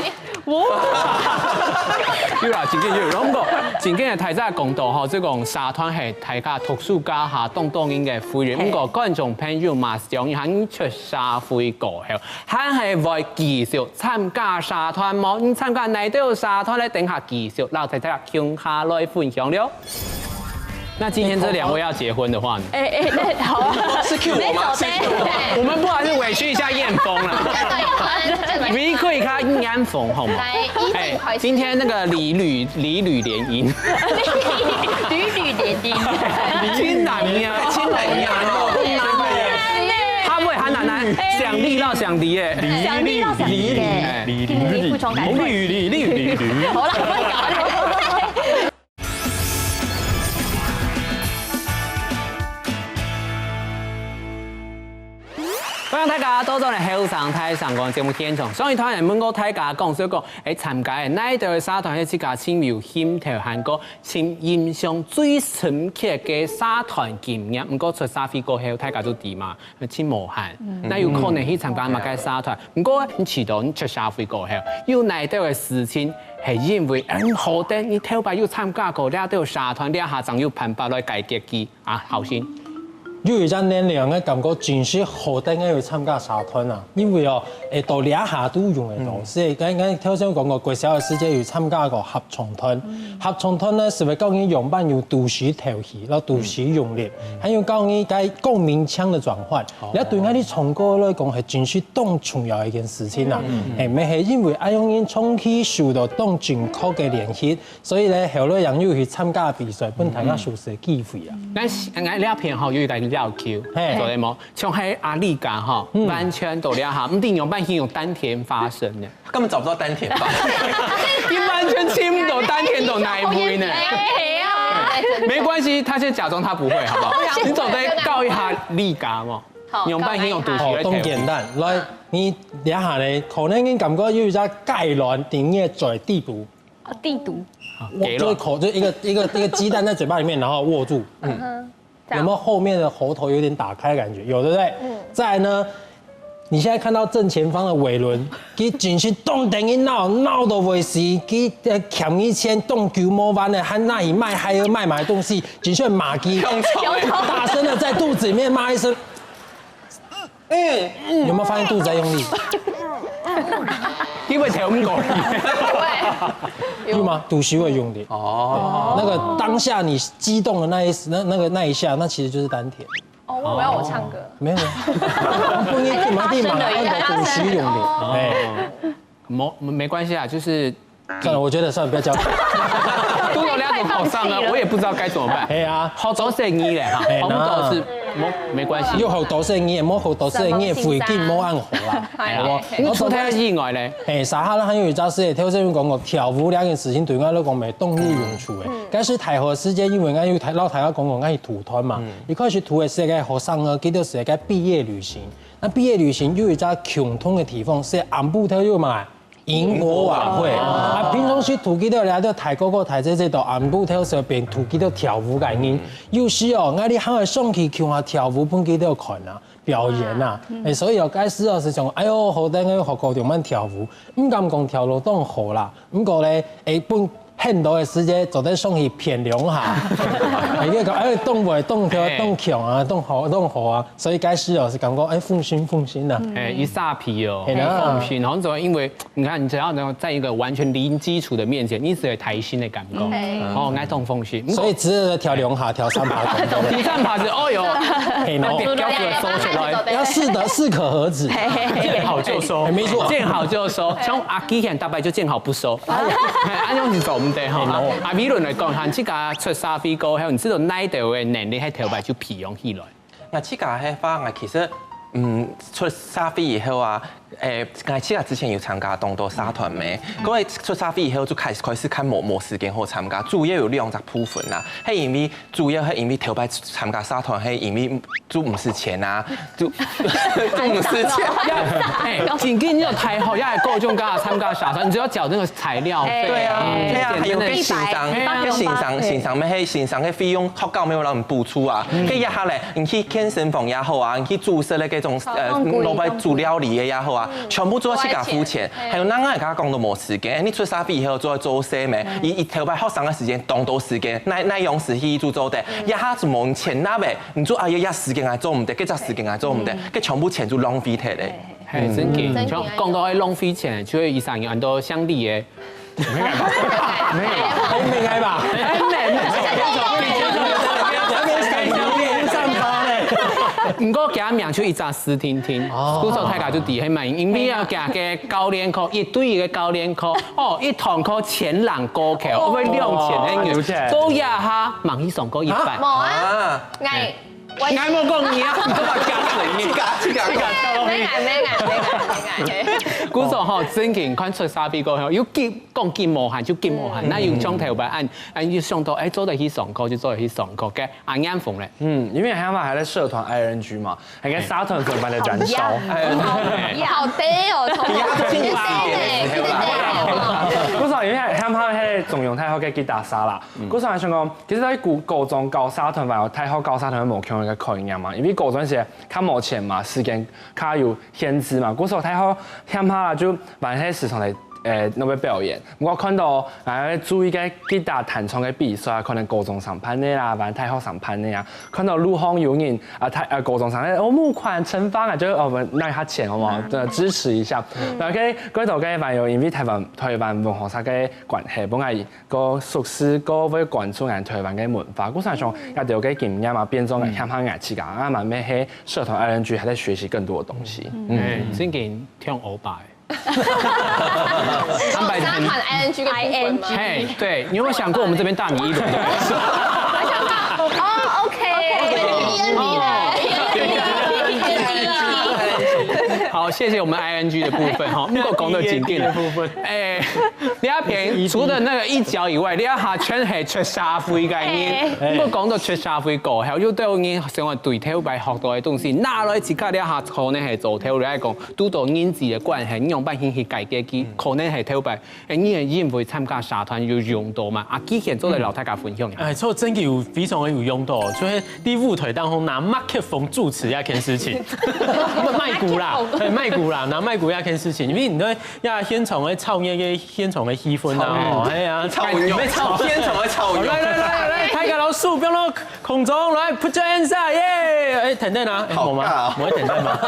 有啦，真緊有。然後講，真緊个大家講到吼，這種社團係大家讀書該下當當應該會。毋過觀眾朋友嘛，想一下，你出社會過後，還係會繼續參加社團無？你參加哪兜社團咧？等下繼續，摎大家共下來分享了。那今天這兩位要結婚的話呢？哎哎，那好啊，是 Q 我嗎？是 Q 我嗎？我們不好意思委屈一下燕峰啦。委屈一下燕峰好嗎？來，一定開始。今天那個李呂李呂聯姻，李呂聯姻，金蘭呀，金蘭呀，他會喊奶奶想你到想你耶，想你到想你耶，李李李李李李李李李李，好了，不要搞了。 歡迎大家倒轉來後生大聲公節目現場。上一段問過大家講，所以講，誒，參加个哪一个社團係自家盡有興頭，還過盡印象最深刻个社團經驗。毋過出社會過後，大家都知嘛，盡無閒。那有可能去參加麼个社團，毋過你知道你出社會過後，有哪一个事情係因為，嗯，好得你頭擺有參加過這兜社團，這下正有辦法來解決佢。 啊，好心。有一隻年齡个感覺真係好得愛有參加社團啊，因為哦，誒，到這下都用得到。所以剛剛頭先講過，國小个時節有參加過合唱團，合唱團呢，係會教你仰般有肚屎敨氣，摎肚屎用力，還有教你該共鳴腔个轉換。這對𠊎兜唱歌來講，係真係當重要个一件事情啊。誒，乜係因為恁樣人長期受到當正確个練習， 所以呢，後來也有去參加比賽，分大家熟識个機會啊。但是，𠊎這片吼有一個要求，嘿。做得無？像係阿麗家吼，完全到這下，毋知仰般形容丹田發聲呢？根本找不到丹田發聲。你完全聽不懂丹田懂哪一位呢？哎呀，沒關係，他先假裝他不會，好不好？你總得教一下麗家嘛。好，仰般形容肚屎个敨氣。哦，當簡單。來，你這下呢，可能你感覺有一隻雞卵在你个嘴底肚。 哦，地肚。握住口，就一個一個一個雞蛋在嘴巴裡面，然後握住，嗯，有沒有後面的喉頭有點打開的感覺？有，對不對？嗯。再來呢，你現在看到正前方的偉倫，佢真係當得人惱，惱到會死，佢呃欠你錢，當久無還了，還拿去賣，還要賣買東西，真係罵佢，大聲的在肚子裡面罵一聲， 嗯，有沒有發現肚子在用力？因為跳舞過。有嗎？肚屎會用力。哦。那個當下你激動的那一時，那那個那一下，那其實就是丹田。哦，我以為要我唱歌。沒有啊，不一定嘛，一定嘛，大聲的，要肚屎用力。哦。哎。沒沒關係啊，就是 算了，我覺得算了，不要教。都有兩種考上了，我也不知道該怎麼辦。哎呀，好多生意嘞哈，哎，好多是没没关系。有好多生意，無好多生意，附近無恁好啦。哎呀，好無？你除了以外嘞？哎，啥哈啦，還有一隻事，頭先有講過，跳舞這件事情對我來講，無當有用處誒。但是大學時間，因為𠊎有大老大家講過，𠊎去讀團嘛，一開始讀的是該學生啊，佢就是該畢業旅行。那畢業旅行有一隻共通的地方，是暗晡頭有嘛？ 營火晚會。啊，平常時同佢兜這兜大哥哥、大姐姐到暗晡頭時候，便同佢兜跳舞个人。有時哦，𠊎兜還會上去共下跳舞分佢兜看啊，表演啊。誒，所以哦，該時哦係想，哎喲，好得𠊎學過仰般跳舞，毋敢講跳到當好啦。毋過咧，誒，分很多个時節做得上去騙兩下。誒，佢講，哎，當會、當跳、當強啊，當好、當好啊。所以該時哦係感覺，哎，放心、放心啊。哎，一沙皮哦，嘿啦。放心，好像怎麼因為 你看，你只要能夠在一個完全零基礎的面前，你只有開心的感覺，嗯。哦，𠊎當放心。所以只有跳兩下、跳三下動作。第三下是，哦喲，嘿喏。那表表哥收起來。要適得、適可而止。見好就收，哎，沒錯。見好就收，像阿基很大牌就見好不收，哎，恁樣子做毋得哈。嘿喏。阿美倫來講，哈，你自家出社會過後，你知道哪一條的能力，該條牌就培養起來。 𠊎自家个話，𠊎其實嗯，出社會以後啊，誒，𠊎自家之前有參加當多社團咩，該出社會以後就開始開始較無無時間好參加，主要有兩隻部分啦。係因為主要係因為頭擺參加社團，係因為就毋使錢啊，就就毋使錢。哎，正經你有大學也係高中加參加社團，你只要繳那個材料費。對啊，對啊，還有个先生，一百个先生，先生咩，嘿，先生个費用學校沒有讓你補助啊。个一下咧，你去健身房也好啊，你去煮食个該種呃，老闆煮料理个也好啊，全部做自家付錢。還有，那我剛剛講到無時間，你出社會以後做做事咩？一一頭擺學生个時間，當多時間，那那樣時去做做得，一下就無錢拿呗，你就哎呀，時間還做毋得，這隻時間還做毋得，這全部錢就浪費忒咧。係，正經，正經像講到愛浪費錢，就係以前有很多鄉里个。沒有吧？毋過佢名就一隻斯婷婷，故所大家就知係嘛，因為要佢个教練課，一對一个教練課，哦，一堂課千零過去，會兩千个銀，做一下，吂去上過一擺。無啊，𠊎，𠊎無講你啊，你都把加水你。自家自家沒愛沒愛沒愛沒愛。故所吼，正經看出社會過後，有急講急無閒就急無閒，那有像頭擺恁恁有想到，哎，做得去上課就做得去上課，該阿燕鳳咧。嗯，因為他們還在社團 I N G 嘛，還跟社團粉般的燃燒。好低哦，從來比較近一點不是，因為他們還在中央大學个吉他社啦。故所還想講，其實在高高中搞社團，還有大學搞社團無共樣个概念嘛，因為高中時較無錢嘛，時間較有限制嘛，故所大學嫌下啦就還係時常來誒那邊表演。毋過看到啊注意个吉他彈唱个比賽，可能高中生辦个啦，還大學生辦个啊，看到路項有人啊，大啊高中生咧，哦募款成方啊，就哦我們拿一下錢好不好？對，支持一下。然後該該頭該還有因為台灣台灣文化社个關係，本來个熟識个會關注咱台灣个文化，故所想也有个經驗嘛，變成个想法，自家啊嘛，乜係社團 I N G 還在學習更多的東西。哎，正經挺歐巴。坦白談，I N G 个部分嗎？嘿，對，你有沒有想過我們這邊大你一輪？哦，OK，好，謝謝我們 I N G 的部分哈。如果講到景點的部分，哎，你阿平除了那個一角以外，你還全係出社會个人。如果講到出社會過後，又對你想要對頭擺學到个東西，拿來自家這下可能係做頭來講，堵到人際个關係，你樣般去解決佢，可能係頭擺，哎，你也因為參加社團有用到嘛？啊，既然做得摎大家分享一下。哎，做真个有非常个有用到，所以你舞台當中拿麥克風主持這件事情，麥克啦，哎，麥克啦，拿麥克這件事情，因為你對呀現場个炒熱个現場个氣氛啊，哦，哎呀，炒肉，沒炒現場个炒肉。來來來來，大家老師，不要落空中來，put your hands up，耶！哎，等等啊，哎，好我嗎尬哦？我會等等嗎？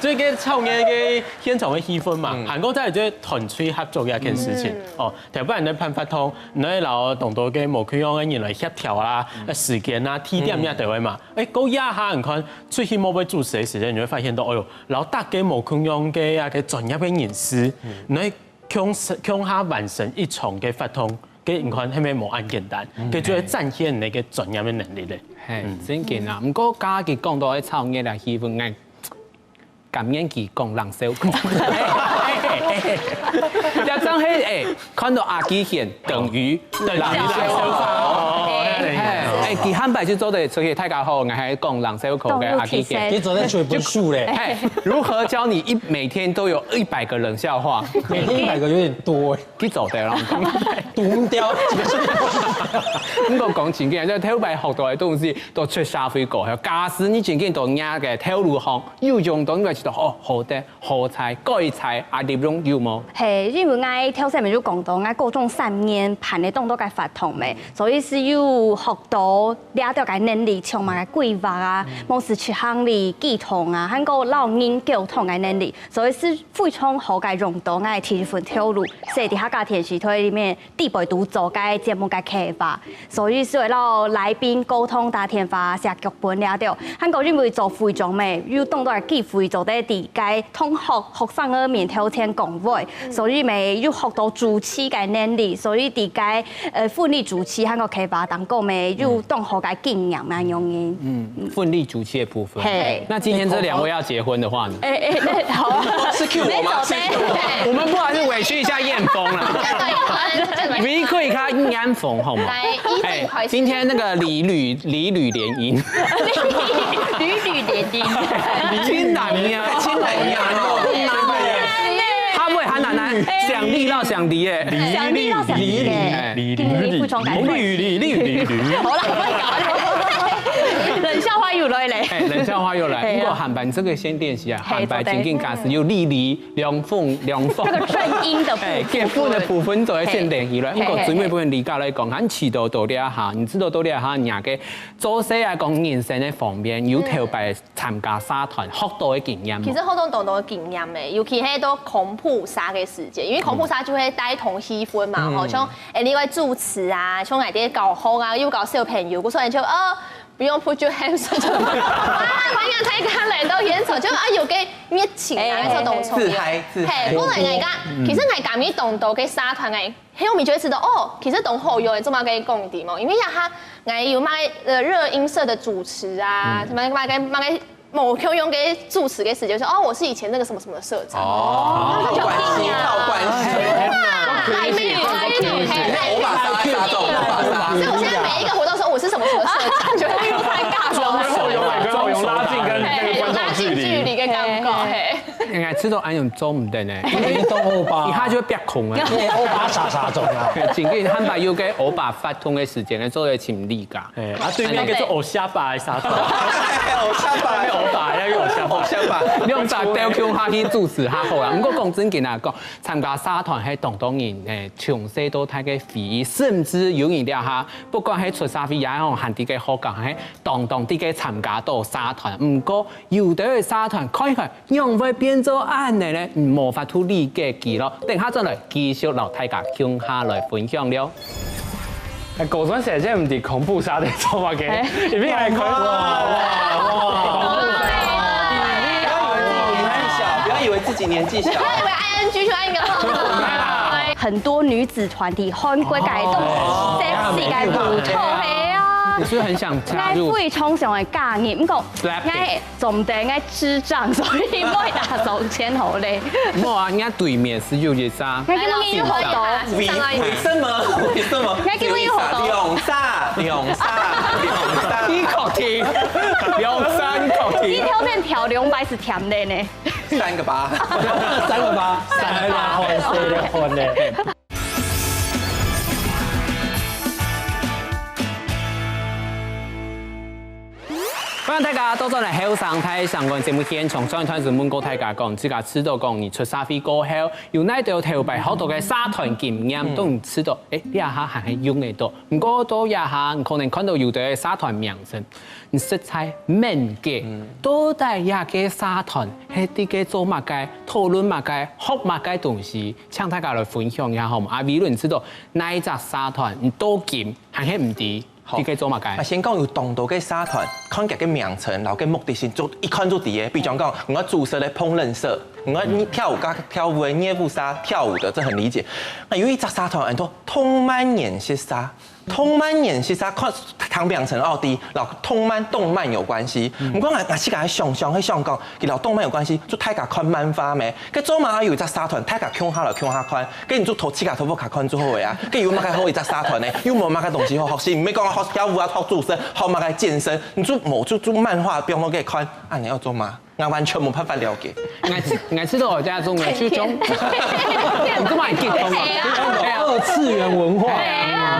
所以个炒熱个現場个氣氛嘛，韓國在就團隊合作這件事情，哦，台灣人个辦法通，你愛摎當多个無共樣个人來協調啦，時間啊、地點啊，對位嘛。哎，過一下你看出去某位主持个時間，你會發現到，哎喲，摎大家無共樣个啊个專業个人士，你愛 共共下完成一場个活動，个你看係毋係無恁簡單？个就會展現你个專業个能力咧。嘿，正經啊，毋過家己講到个炒熱啊，氣氛，哎，感恩佢講冷笑話。這張係哎，看到阿基賢等於冷笑話。哎，佢坦白就做得出去，大家好，𠊎係講冷笑話个阿基賢。佢做得出一本書咧，哎，如何教你一每天都有一百個冷笑話？每天一百個有點多哎，佢做得了。讀不掉。毋過講正經，就頭擺學到个東西，到出社會過後，假使你正經到若个頭路項，有用到，你會知道哦，好得、好彩、該彩，啊，利用有無？係，因為𠊎頭先面就講到，𠊎高中三年辦个當多个活動咩，所以係有學到這兜个能力，像麼个規劃啊，無事去行李、寄通啊，還有摎人溝通个能力，所以係非常好个用到𠊎第一份頭路，係在客家電視台裡面 底背肚做个節目个企劃，所以係會摎來賓溝通、打電話、寫劇本這兜。還過因為做會長咩，有當多个機會做得在个同學、學生个面頭前講話，所以咩有學到主持个能力，所以在个呃婚禮主持還過企劃當中咩有當好个經驗嘛，恁樣个。嗯，奮力足跡的部分。嘿。那今天這兩位要結婚的話呢？哎哎，好啊。是 Q 我嗎？是 Q 我嗎？我們不好意思委屈一下燕峰啦。委屈一下燕峰好嗎？來，一定開始。哎，今天那個李呂，李呂聯姻。李呂聯姻。親男呀，親男呀。他不會喊奶奶，想你到想你耶。想你到想你耶。哎。李李李李李李李李李李李李李李。好了，冷笑話又來嘞。哎，冷笑話又來。哎呀。不過喊板這個先練習啊，嘿，喊板正經假使有李李、梁鳳、梁鳳。那個正音的部分。哎，結婚的部分都要先練起來。嘿，嘿，嘿。不過最尾部分李家來講，很祈禱到這下，你知道到這下，你个做事啊，講人生的方面，有頭擺參加社團，學到的經驗無？其實學到當多經驗誒，尤其係到康復社个時節，因為康復社就會帶動氣氛嘛，吼，像誒，你會主持啊，像𠊎兜教學啊，又教小朋友，故所就哦，不用 put your hands up，就啊，歡迎大家來到現場，就啊有個熱情啊，哎，那種動作。自嗨自嗨。嘿，本來𠊎講，其實𠊎講你當多个社團誒，後面就會知道哦，其實當好用誒，做麼个講的嘛，因為呀哈，𠊎有麼个呃熱音社的主持啊，什麼麼个麼个 無共樣个主持个時間，說哦，我是以前那個什麼什麼社長，哦，靠關係，靠關係。還沒有，還沒有，還沒有。歐巴桑，歐巴桑。所以我現在每一個活動說我是什麼什麼社長，就會有尷尬。裝熟，有有有拉近跟那個觀眾距離。拉近距離跟尷尬，嘿。應該知道恁樣做毋得呢，因為當歐巴，一下就會變空啊。歐巴啥啥種啊？正經坦白有个歐巴發通个時間呢，做得請例假。 哎，啊，對面那個是偶像吧，還是啥？偶像吧，對面歐巴，那個偶像吧。偶像吧。兩隻鬥共下去主持較好啦。毋過講正經啊，講參加社團係當多人，誒，從細到大个回憶，甚至有人了哈，不管係出社會也好，還在該學校，係當當在該參加到社團。毋過有兜个社團看一看，仰會變做恁呢呢？無法度理解佢咯。等下轉來繼續摎大家共下來分享了。 哎，高中時節毋知康復社在做麼个，哎。一邊來看。哇哇哇！不要以為自己年紀小，不要以為自己年紀小。不要以為I N G就愛一個。很多女子團體，韓國个都哦。Sexy个舞蹈，係啊。你是不是很想加入？𠊎非常想愛加入，毋過 Blackpink。 總得愛智障，所以毋會打手牽好咧。無啊，人家對面係有一隻。𠊎今日有好多。為為什麼？為什麼？𠊎今日有好多。兩三兩三兩三。你確定？兩三你確定？一條片跳兩擺係甜个呢。三個八。三個八。三個八，好，好，好嘞。 歡迎大家倒轉來後生大聲公節目現場，上一段時問過大家講，自家知道講你出社會過後，有哪兜頭擺學到个社團經驗，嗯。都毋知道，誒，這下還係用得到。毋過到這下，你可能看到有个社團名稱，你實在毋記，嗯。到底這个社團係在該做麼个，討論麼个，學麼个東西，請大家來分享一下好無？啊，無論知道哪一隻社團，你到今還係毋知。 好。你該做麼个？啊，先講有當多个社團，看佢个名稱，然後个目的性，就一看就知个。比方講，𠊎主持个烹飪社，𠊎跳舞个跳舞个熱舞社，跳舞的，這很理解。啊，有一隻社團，安到動漫研習社，動漫研習社，看，聽名稱哦，知，然後動漫，動漫有關係。嗯。毋過𠊎，𠊎自家想想，會想講， 佢摎動漫有關係，就大家看漫畫咩？該做麼个有一隻社團，大家共下來共下看，該你就偷自家偷偷看就好个啊。該有麼个好一隻社團呢？又無麼个東西好學習，毋係講學跳舞啊、學主持、學麼个健身，你就無就就漫畫放到該看，啊，你愛做麼个？𠊎完全無辦法了解。𠊎知，𠊎知道我家中的就種，你這麼激動啊？二次元文化。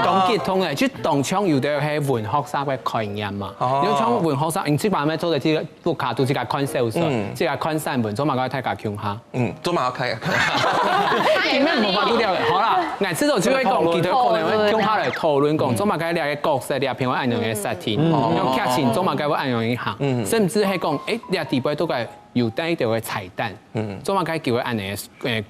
當激動誒，就當像有个係文學上个概念嘛。哦。你像文學上，你這擺咩做个這个 屋下都自家看小說，嗯。自家看散文，做麼个大家共下？嗯，做麼个大家共下？你們無法度了解。好啦，𠊎知道就會講，佢兜可能會共下來討論講，嗯。做麼个這个角色，這个片會恁樣个設定，嗯。用劇情做麼个會恁樣个行，嗯。甚至係講，誒，這底背都該有帶一條个彩蛋，嗯。做麼个佢會恁樣个，誒，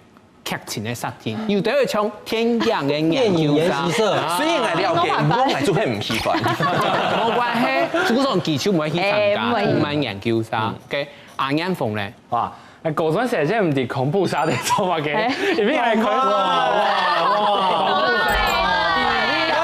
劇情个設定，有个會像電影个研究生。電影研習社。所以𠊎了解，毋過𠊎就很毋喜歡。無關係，就講佢就毋會去參加，誒，毋會。動漫研究生，OK。 阿念峰咧？哇，那高中時節毋知康復社在做麼个，哎。一邊來看。哇，哇，哇。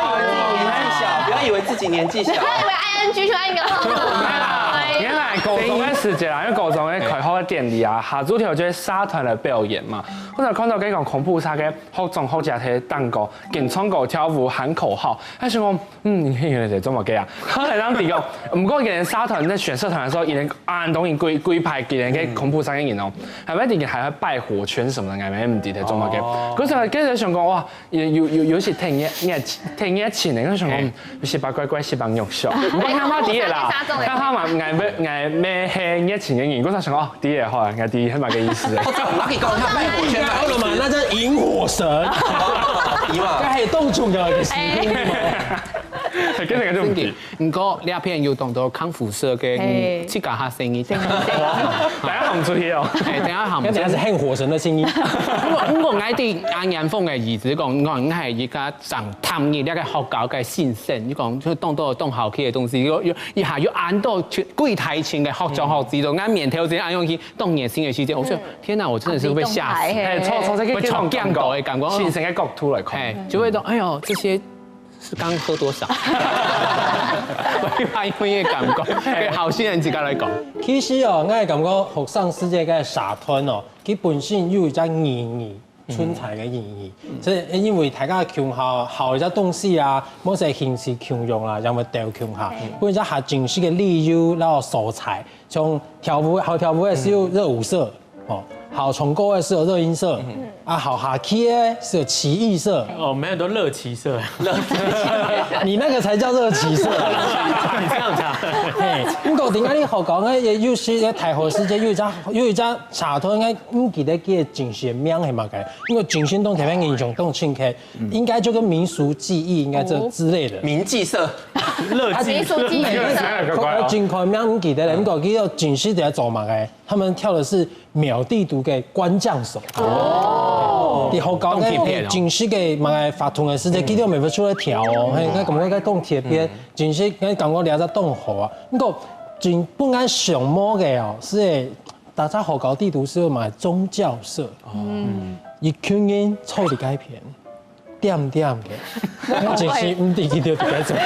不要以為自己年紀小，不要以為自幾年級小啊？我以為I N G就應該。原來高中个時節啦，因為高中个開學个典禮啊，下晝頭就會社團來表演嘛。我就看到該種恐怖社个學長學姐在當中，緊唱歌跳舞喊口號，還想講，嗯，你原來在做麼个啊？後來當時講，毋過以前社團在選社團的時候，以前啊，當然歸歸排以前个恐怖社个人哦，還會以前還會拜火圈什麼的，𠊎也毋知在做麼个。可是𠊎開始想講，哇，有有有有些挺熱熱挺熱情的，我想講。 十八乖乖，十八弱小。毋過他媽知个啦，他媽嘛，𠊎乜𠊎乜係熱情个人，我想哦，知个好啊，𠊎知係麼个意思。我知，我跟你講，他拜火圈嘛，好了嘛，那叫引火神，知嘛該。還有當重要个事情。跟那個就不比。毋過這片有當多康復社个，嘿自家下生意。大家行出去哦。哎，等下行，那等下是恨火神的聲音。毋過毋過，𠊎對阿年鳳个意思講，𠊎𠊎係一個正擔任這個學校个先生，你講就當多當好奇个東西，又又一下又恁多幾大群个學長學姊，都𠊎面頭前恁樣去當年輕个時間，我說天哪，我真的是被嚇死。哎，錯錯，這個會撞鏡頭的感覺新鮮个角度來看。哎，就會說，哎呦，這些是剛喝多少？我一般用个感覺，對，好心人自家來講。其實哦，𠊎感覺學生時節个社團哦，佢本身有一隻意義，存在个意義。所以因為大家共下學一隻東西啊，某些形式共用啦，然後鬥共下，分一隻較正式个理由，然後素材，像跳舞，學跳舞个時候熱舞社，哦，學唱歌个時候熱音社，啊，學下棋个時候棋藝社。哦，沒有，都樂奇社。你那個才叫熱棋社。你這樣子啊？嘿，毋過點解你學校个也有時个大學時節有一隻有一隻社團个，毋記得佢个正式名係麼个？因為正式當特別印象當深刻，應該就跟民俗技藝應該這之類的。民技社，樂啊民俗技藝社。我真快名毋記得了，毋過佢有正式在做麼个？他們跳的是 苗栗都个官將手。哦，你學校个正式个嘛个法通个時節，佢都沒有出來跳哦，嘿，該感覺該當特別，正式該感覺了解當好啊。毋過真本來想摸个哦，是大家學校地圖是有嘛宗教社，嗯，一群人湊在該片，點點个，我真是毋知佢到底該做。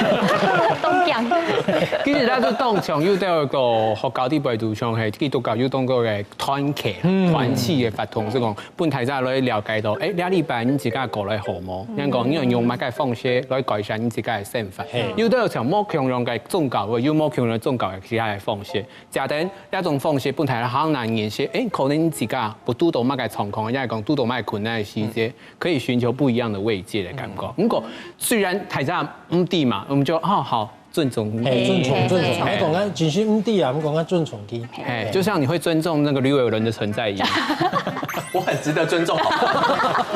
當強。其實佢就當像有兜个學校底背就像係基督教有當个團契、團契个活動，係講分大家來了解到，誒，這禮拜你自家過來好無？人講你用用麼个方式來改善你自家个生活。有兜像無共樣个宗教，有無共樣个宗教个其他个方式。假等這種方式分大家好難認識，誒，可能你自家不堵到麼个狀況，也係講堵到麼个困難个時節，可以尋求不一樣的慰藉的感覺。如果雖然大家毋知嘛，我們就哦好。 尊重。嘿，尊重尊重，莫講啊，真是毋知啊，毋講啊，尊重佢。哎，就像你會尊重那個呂偉倫的存在一樣。我很值得尊重，好不好？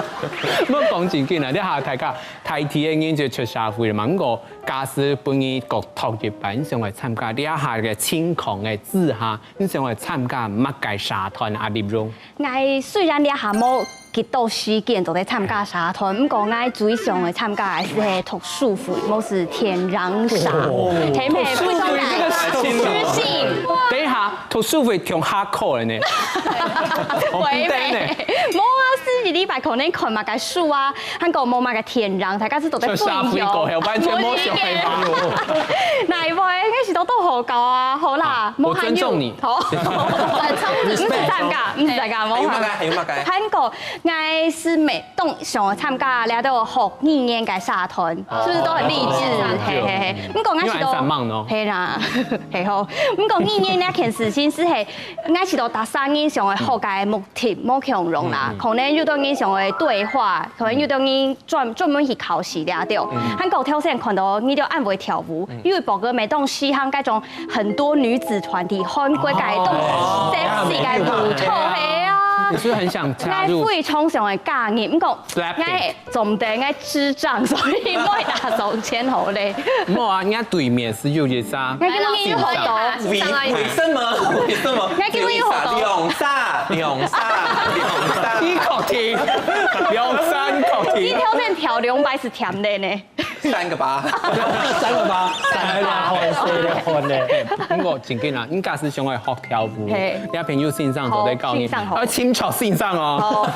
莫講正經啦，這下大家大體个人就出社會了嘛。毋過假使分你各擇一半，你想愛參加這下个情況个之下，你想愛參加麼个社團啊？例如， 𠊎雖然這下無幾多時間做得參加社團，毋過𠊎最想愛參加个係讀書會，無係天然社，係毋係非常个虛興？等一下，讀書會挺hardcore个呢。會咩？無啊，四一禮拜可能看麼个書啊，還過無麼个天然，大家係做得分享。就社會過後完全無想法。哪會？應該係都都好搞啊，好啦，我尊重你。好，毋使參加，毋使參加，無還有麼个？還有麼个？還過，𠊎係每當想參加了都學語言个社團，係毋係都很勵志？嘿嘿嘿，毋過𠊎係都，因為還蠻忙哦。係啦，係吼。毋過語言這件事情係係，𠊎係都大三人想愛學个目的，無共樣啦。可能有兜人想愛對話，可能有兜人專專門去考試了對。還過頭先看到你就恁會跳舞，因為寶哥每當時行該種很多女子團體，韓國个東sexy个舞蹈，係啊。你是不是很想加入？𠊎非常想愛加入，毋過 Blackpink？總得愛智障，所以毋會打上前好咧。無啊，人家對面係有一隻。𠊎今日有學到，為為什麼？為什麼？你還記得有學到？兩儕，兩儕。一口气，兩三口气。一條片調兩擺係甜个呢。三个八。三个八，三个八，好，四个好呢。毋過正經啊，你假使想愛學跳舞，嘿。你朋友先生做得教你，好，先生好。啊，請教先生哦。好。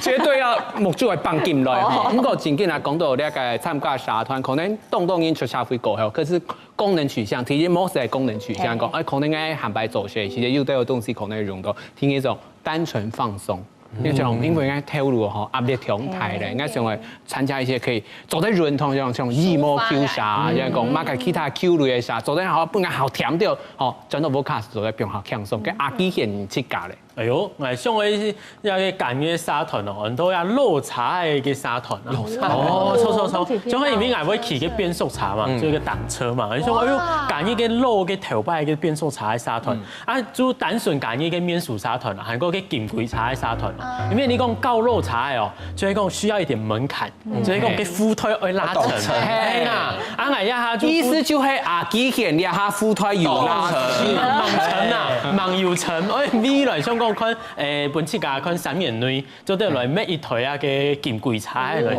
絕對愛目珠愛放金來吼。哦。毋過正經啊，講到這个參加社團，可能當多人出社會過後，可是功能取向，其實無係功能取向講，嘿。哎，可能愛坦白做事，其實有兜東西可能用到，聽一種單純放鬆。 就像因為𠊎頭路吼壓力忒大咧，𠊎想愛參加一些可以做得運動，像像羽毛球社，就係講麼个其他球類个社，做得好分𠊎好添到吼，轉到屋下做得放較輕鬆，跟阿基現自家咧。哎喲，𠊎想个係該个簡易个社團哦，很多呀落差个社團啊。落差。哦，錯錯錯，就係因為𠊎會騎个變速車嘛，就一个擋車嘛，就說哎喲，簡易个落个頭擺个變速車个社團， 啊，就單純簡易个面書社團啦，還過个金龜車个社團啦。因為你講教落差个哦，就係講需要一點門檻，就係講个褲腿愛拉長。嘿啦，啊，𠊎這下就意思就係阿基現這下褲腿有拉長。盲長啊，盲有長。哎，未來想講看，誒，本自家看三年內，做得來買一台啊个金龜車來，來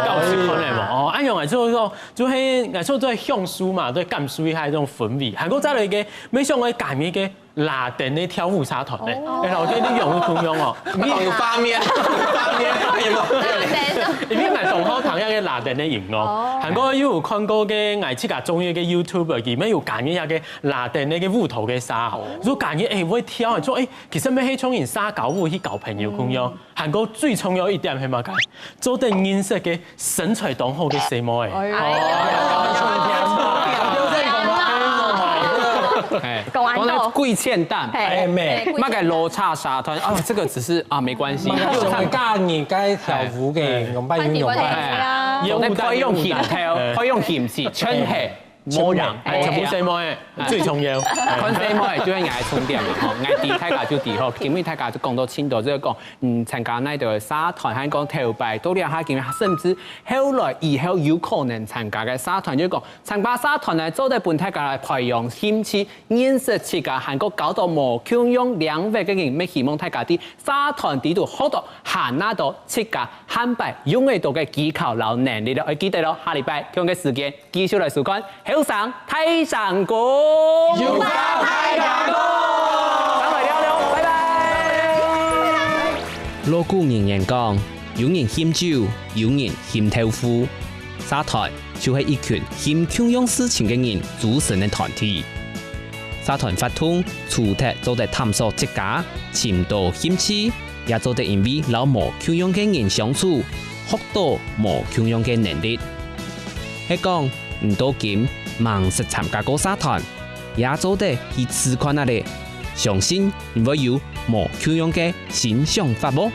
教示看个無？哦，啊，用來做做，就係來做做享受嘛，對，感受一下這種氛圍。還過再來一个，沒想到簡易个 拉丁个跳舞社團呢，哦。哎，老弟，你用个通用哦。當有畫面，畫面，有無？拉丁啊。因為𠊎當好聽該个拉丁个音樂，哦。還過又有看過个𠊎自家中意个YouTuber，佢們有搞一下个拉丁个舞蹈个社，哦。就搞一下，哎，會跳，就哎，其實乜係像人社交舞去交朋友通用。 還過最重要一點係麼个？做得認識个身材當好个細妹仔。哎喲。哎，講完到。講到貴欠蛋，嘿，哎，妹。對，麼个落差社團，啊，這個只是啊，沒關係。麼个上假日該跳舞个，哎。用扮演用扮。哎，啊。做得可以用行頭，可以用行事，全係。 無人，哎，全部細妹，最重要。看細妹就係𠊎个重點嘛，吼，𠊎知大家就知吼，今日大家就講到盡多，就係講，嗯，參加哪兜个社團，還講頭擺，到這下今日，甚至後來以後有可能參加个社團，就係講參加社團呢，做得分大家來培養興趣，認識自家，還過交到無共樣領域个人，乜希望大家在社團裡肚學到還拿到自家下擺用得到个技巧摎能力了。愛記得咯，下禮拜共樣个時間 繼續來收看《後生大聲公》。後生大聲公。上來尞尞，拜拜。老古人言講，有人酗酒，有人酗豆腐。社團就係一群酗共樣事情个人組成个團體。社團活動除忒做得探索自家、尋到興趣，也做得因為摎無共樣个人相處，學到無共樣个能力。 係講，你到今吂識參加過社團，也做得去試看啊咧，相信你會有無共樣个新想法哦。